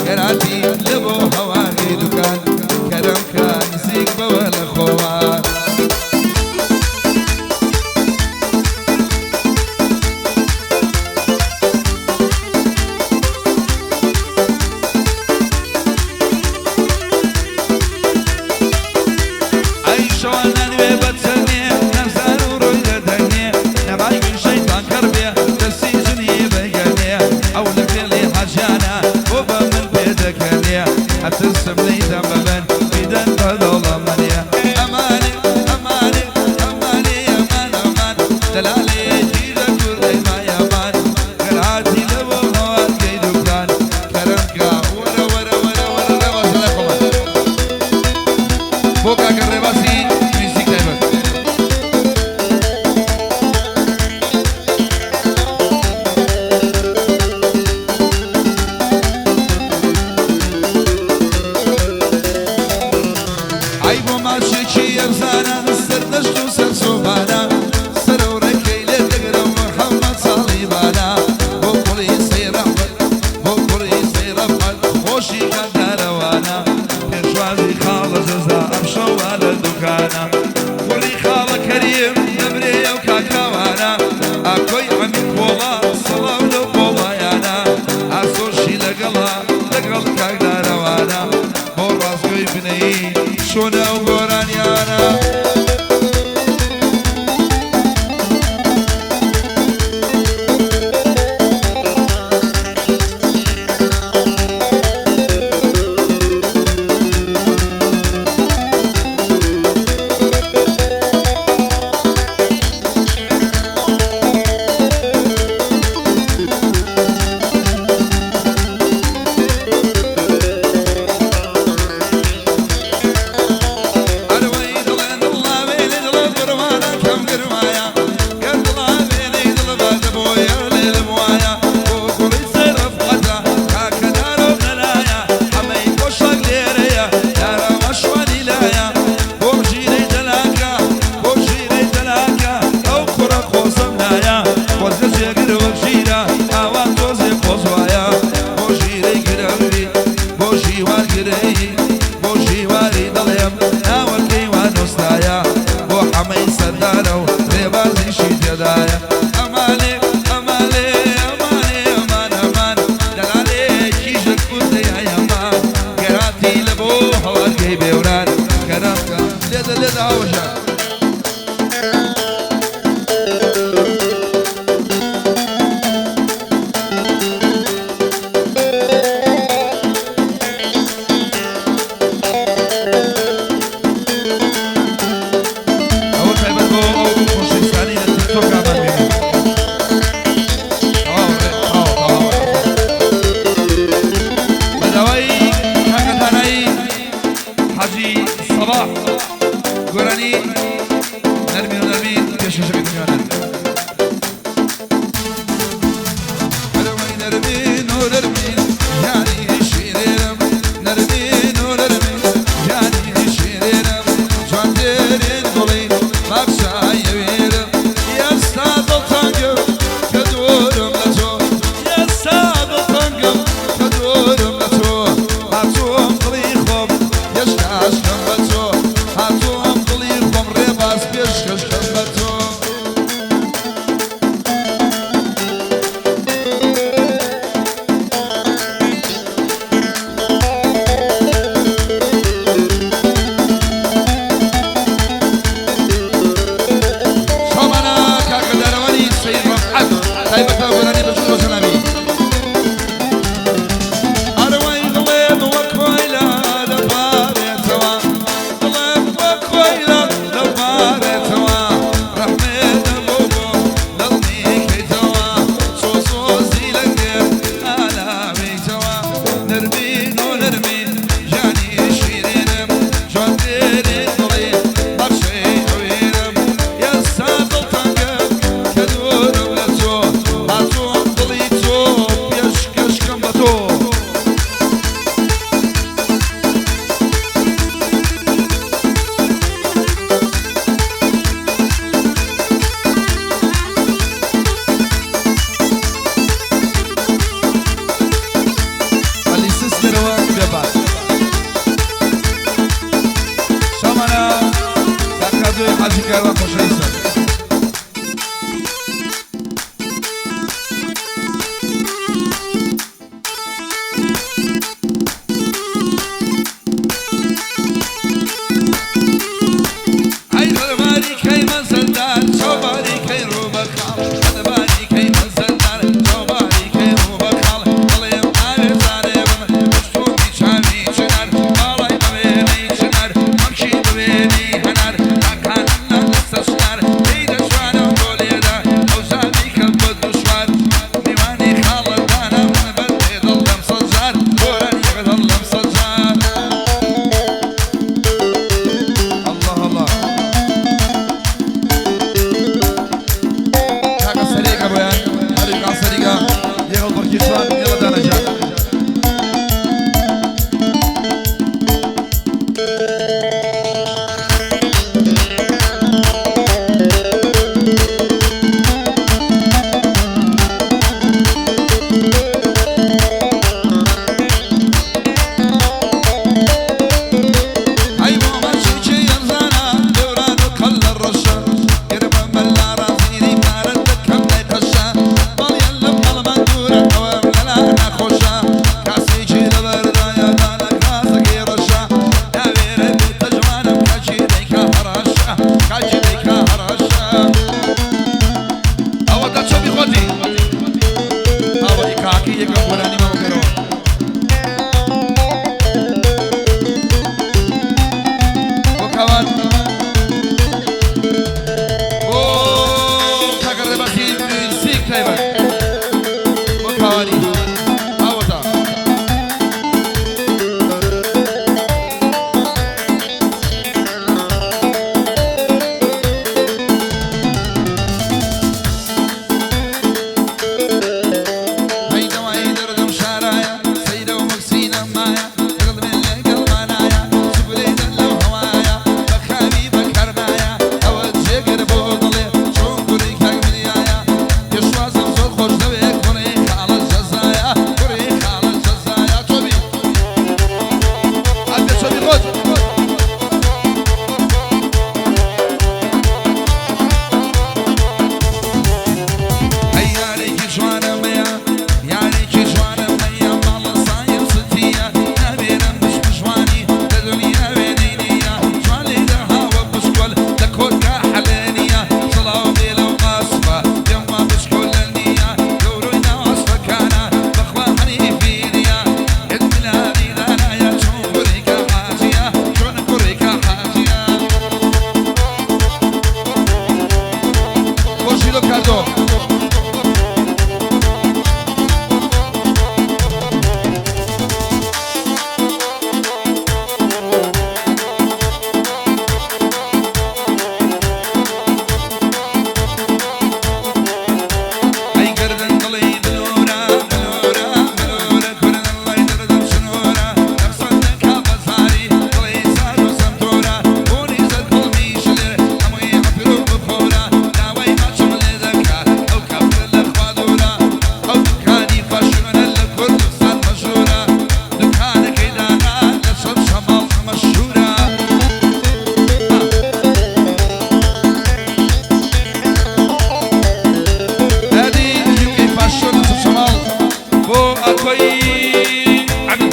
گەراتی لە بۆ هەوارگەی دوکان کەرەم کە نزیک بەوە لە خۆوە. ئەی شەوانە نوێ بەچەنێ نەزار و ڕۆی دەدەنێ نەمایگی شەیتان کەڕ بێ دەستی ژنی بگەنێ ئەو لە فێڵی حەجیانە بۆ بە من پێدەکەنێ ئەترسم لێیدەم بە من بیدەن بە دەوڵەمەنێ ئەمانێ ئەمانێ ئەمانێ ئەمان ئەمان دەلالێکی لە کوردەی مایەمان گەراتی لە بۆ هەوارگەی دوکان کەرەم کە وەرە وەرە وەرە وەرە ڕێباز لای خۆمان بۆ کاکە ڕێبازی میوزیک تایبەت. ئای بۆ ماچێکی ئەرزانە سەردەشت و سەر سۆمانە سەر و ڕێکەی لێ دەگرم محەممەد ساڵیبانە بۆ کوڕی سەیرەحمەد بۆ کوڕی سەیرەفعەت خۆشی کاندارەوانە پێشوازی خاڵە جەزا ئەمشەوە لە دوکانە کوڕی خاڵە کەریم دەمرێ ئەو کاکاوانە ئاکۆی عەمید پۆڵا سڵاو لەو پۆڵایانە ئاسۆشی لەگەڵا لەگەڵ کاکدارەوانە بۆ ڕاستگۆی بنەیی چۆنە ئەو گۆرانیانە. ئەروەی دڵێ دڵاوێ لێ دڵ بڕوانە کەم گرمایە گەر دڵاوێ لێ دڵ بادە بۆیە لێ وایە بۆ کوڕی سەرفقەتە کاکە دارۆ دەلایە حەمەی پۆشاک لێرەیە دارەوە شوانی لایە بۆ ژیرەی دەلاکە بۆ ژیرەی دەلاکە ئەو کوڕە قۆزەم لایە خۆزگە جێگر وەک ژیرە ئاوا تۆزێ قۆز وایە بۆ ژیرەی گرەوی بۆ ژیوار گرەی بۆ ژیواری دەڵێم ناوەکەی وان نووسایە بۆ حەمەی سەردارە و ڕێبازیشی تێدایە ئەمانێ ئەمانێ ئەمانێ ئەمان ئەمان دەلالێکی ژە کوردەی ئەمان گەراتی لە بۆ هەوارگەی بێوران کەرەمکە لێدە لێدە هاوەژە. ئەوە تایبەت بۆ ئەو خۆشەویستانەی لە تیکتۆکامان بینن. تەواو ڕێ تەواو تەواو بە داوای کاکە تانایی حاجی سەباح گۆرانی.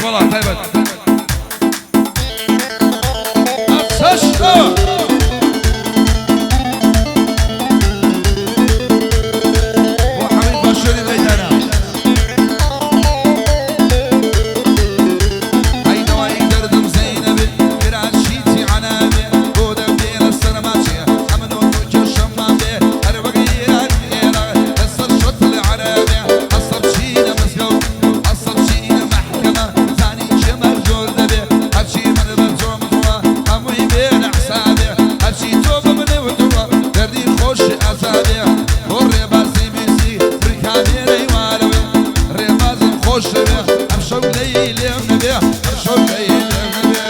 وەڵا تایبەت ئەچەشتەوە. بۆ حەمید باشوێنی مەیدانە. ئەی دەوای دەردم زەینەبێ برا شیتی عەنابێ بۆ دەبێ لەسەر ماچێ ئەمن و تۆ کێشەمان بێ هەر وەک ئێران ئێرە لەسەر شەتڵ عەرەبێ ئەسەر چینە مزگەوت ئەسەر چینە مەحکەمە زانی کێ مەرجۆر دەبێ هەرچی من بە تۆم وتووە هەمووی بێنە حسابێ هەرچی تۆ بە منێ وتووە دەردی خۆشی ئازابێ بۆ ڕێبازی بیسی برکامێرەی وارەوێ ڕێبازم خۆشەوێ ئەمشەو لێی لێم نەبێ ئەمشەو لێی لێم نەبێ.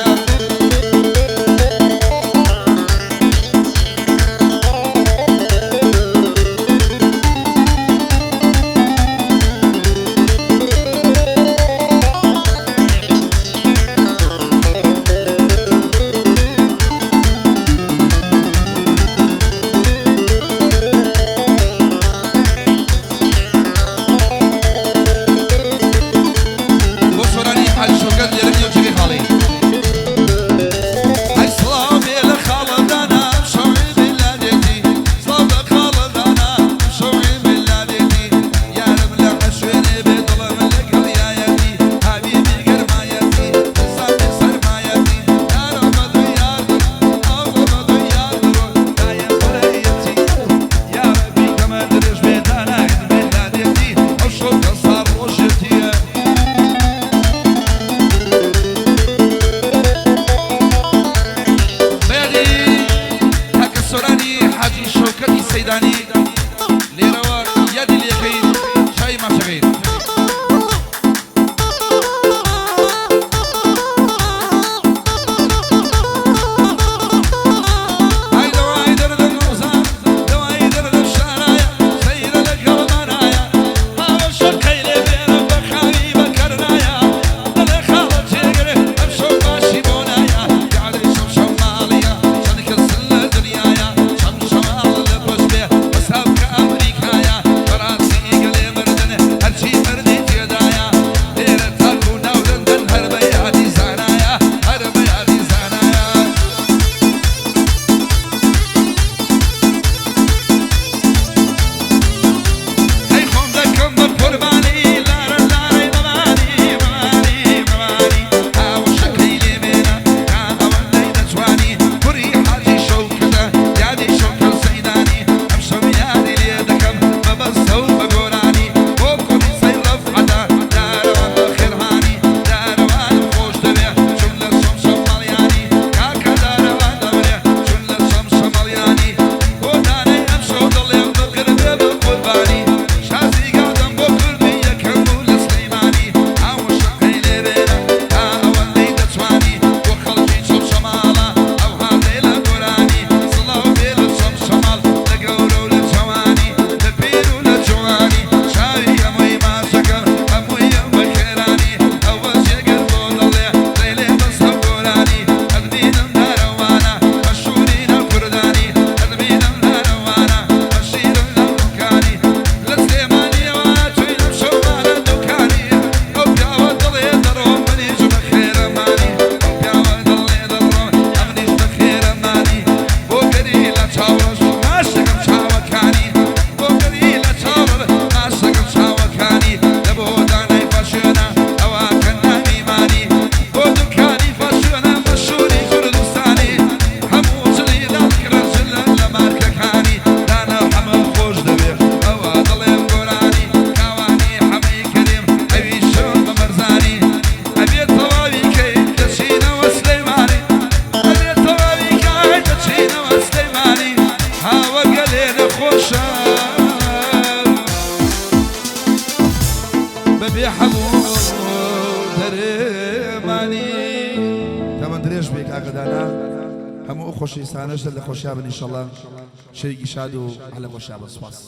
بۆ سۆرانی حاجی شەوکەت لێرە نییە و جێگەی خاڵی. ئەی سڵاو بێ لە خاڵە دانا ئەمشەو عید میلادێتی سڵاو لە خاڵە دانا ئەمشەو عید میلادێتی یارم لە هەر شوێنێ بێ دڵم لەگەڵ یایەتی حەبیبی گەرمایەتی حسابی سەرمایەتی یارم بە دوو یار دڕۆ ئاوە بە دوو یار دڕۆ دایم بەرەیەتی یارەبی تەمەن درێژ بێ دانا عید میلادێتی ئەو شەو کە ساڵ ڕۆژێتیە. بەیانی کاکە سۆرانی حاجی شەوکەتی سەیدانی لێرەوە یادی لێکەین چای ماچەکەین. ئای دەوای دەردم نوزان دەوای دەردم شارایە سەیرە لەگەڵمانایە هاوە شەقەی لێ بێنە بە خاوی بە کەرنایە دەڵێ خاڵە جێگرێ ئەمشەو باشی بۆ نایە یاعلی شەمشەم ماڵیە چەند کەس لە دنیایە شەمشەماڵ لە پشت بێ حساب کە ئەمریکایە بەڕاستی گەلێ مردن هەرچی مردی تێدایە لێرە تاکو ناو لەندەن هەر بە یادی زانایە هەر بە یادی زانایە. ئەی خۆم دەکەم بە قوربانی لارە لارەی مەمانی مەمانی مەمانی ئاوشەکەی لێ بێنە تا ئەوەندەی دەتوانی کوڕی حاجی شەوکەتە یادی شەوکەت سەیدانی ئەمشەو یادی لێ دەکەم بە بەستە و بە گۆرانی بۆ کوڕی سەی ڕەفعەتە دارەوان بە خێرهانی دارەوانم خۆش دەوێ چون لە شەمشەم ماڵیانی کاکە دارەوان دەمرێ چون لە شەمشەم ماڵیانی بۆ دانەی ئەمشەو دڵێم بقر بێ بە قوربانی شازی گادەم بۆ کوردی یەکەم بوو لە سلەیمانی ئاوشەقەی لێ بێنە تا ئەوەندەی دەتوانی بۆ خەڵکی چەمشەماڵە ئەو هاتەی لە گۆرانی سڵاو بێ لە چەمشەماڵ لە گەورە و لە جوانی لە پیر و لە جوانی چاوی هەمووی ماچەکەم هەمووی ئەم بە خێرانی ئەوە جێگر بۆ دڵێ دەیلێ بەسەو گۆرانی ئەدبینم دارەوانە مەشهوری ناو کوردانی ئەدبینم دارەوانە مەشیرم لە دوکانی لە سلێمانیەوە چوینم شەوانە دوکانی ئەو پیاوە دڵێ دەڕۆم منیش بە خێرەمانی ئەو پیاوە دڵێ دەڕۆم ئەمنیش بە خێرەمانی بۆ گەری لە چاوەش ماشەکەم چاوەکانی بۆ گەری لە چاوەش ماشەکەم چاوەکانی لە بۆ دانای فاشیۆنە ئەوە کە نامیمانی بۆ دوکانی فاشیۆنە مەشهوری کوردستانی هەموو جلی داکرە جلە لە مارکەکانی دانا حەمە خۆش دەوێ ئەوە دڵێم گۆرانی کاوانی حەمەی کەریم ئەویشم بە مەرزانی ئەبێ تەواوی کەی دەچینەوە سلەیمانی ئەبێ تەواوی کەی دەچینەوە سلەیمانی هاوە گەلێ نەخۆشە بەبێ هەموو دەرمانی. تەمەن درێژ بێ کاکە دانا هەموو ئەو خۆشەویستانەش لە خۆشیا بن ئینشەڵا شەوێکی شاد و هەر لە خۆشیا بن. سوپاس.